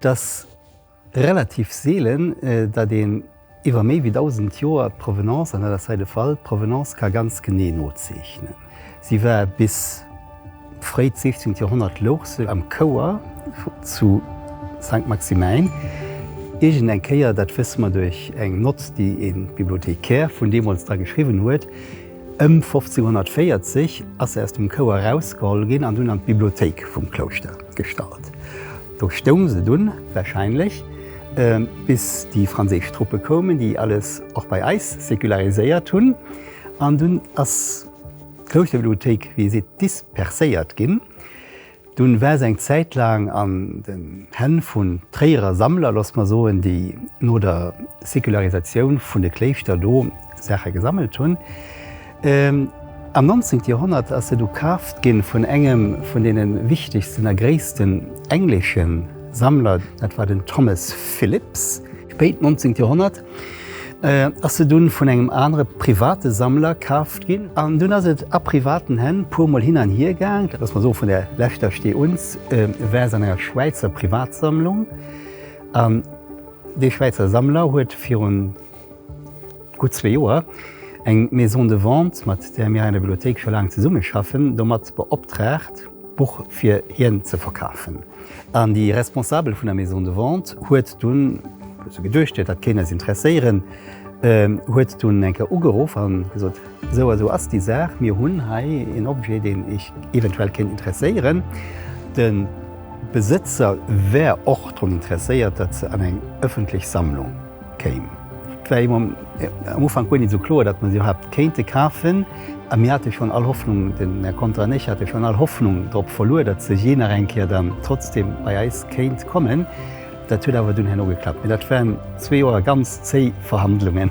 Et ass relativ seelen, datt een iwwer méi wéi 1.000 Joer d'Provenance, an dat ass hei de Fall, d'Provenance ka ganz genee nozeechnen. Si war bis fréit 16. Joerhonnert louch se am Chouer zu Sankt Maximäin. Iergend eng Kéier, dat wësse mer duerch eng Nott, déi ee Bibliothekär vun deemools dra geschriwwen huet, ëm 1540 ass se aus dem Chouer erausgeholl ginn an dunn an d'Bibliothéik vum Klouschter gestallt. Do stoung se dunn warscheinlech, bis déi franséisch Truppe koumen, déi alles och bei eis seculariséiert hunn. An dunn ass d'Klouschterbibliothéik, wéi ee seet, disperséiert ginn. Dunn war se eng Zäit laang an den Hänn vun Tréierer Sammler, loosse mer soen, déi no der Secularisatioun vun de Kléischter do Saache gesammelt hunn. Am 19. Joerhonnert ass se du kaaft ginn vun engem vun deene wichtegsten a gréissten englesche Sammler, dat war den Thomas Phillipps. Spéit 19. Joerhonnert ass se dunn vun engem anere private Sammler kaaft ginn an dunn ass et a privaten Hänn puer mol hin an hier gaang. Loosse mer soe vun der leschter Stee uns war se an enger Schwäizer Privatsammlung an dee Schwäizer Sammler huet virun gutt zwee Joer eng Maison de vente, mat där mir hei an der Bibliothéik scho laang zesummeschaffen, domat beoptraagt, d'Buch fir hien ze verkafen. An déi Responsabel vun der Maison de vente huet dunn, wou se geduecht huet, dat kéint eis interesséieren, huet dunn eng Kéier ugeruff a gesot, Esou a sou ass déi Saach, mir hunn hei een Objet, deen Iech eventuell kéint interesséieren. De Besëtzer wär och drun interesséiert, datt se an eng ëffentlech Sammlung kéim. Et war am Ufank guer net esou kloer, datt mer se iwwerhaapt kéinte kafen. A mir hate schonn all Hoffnung, den Här Conter an ech hate schonn all Hoffnung drop verluer, datt se jee nach eng Kéier dann trotzdem bei eis kéint kommen. Dat huet awer dunn herno geklappt. Mee dat waren zwee Joer ganz zéi Verhandlungen.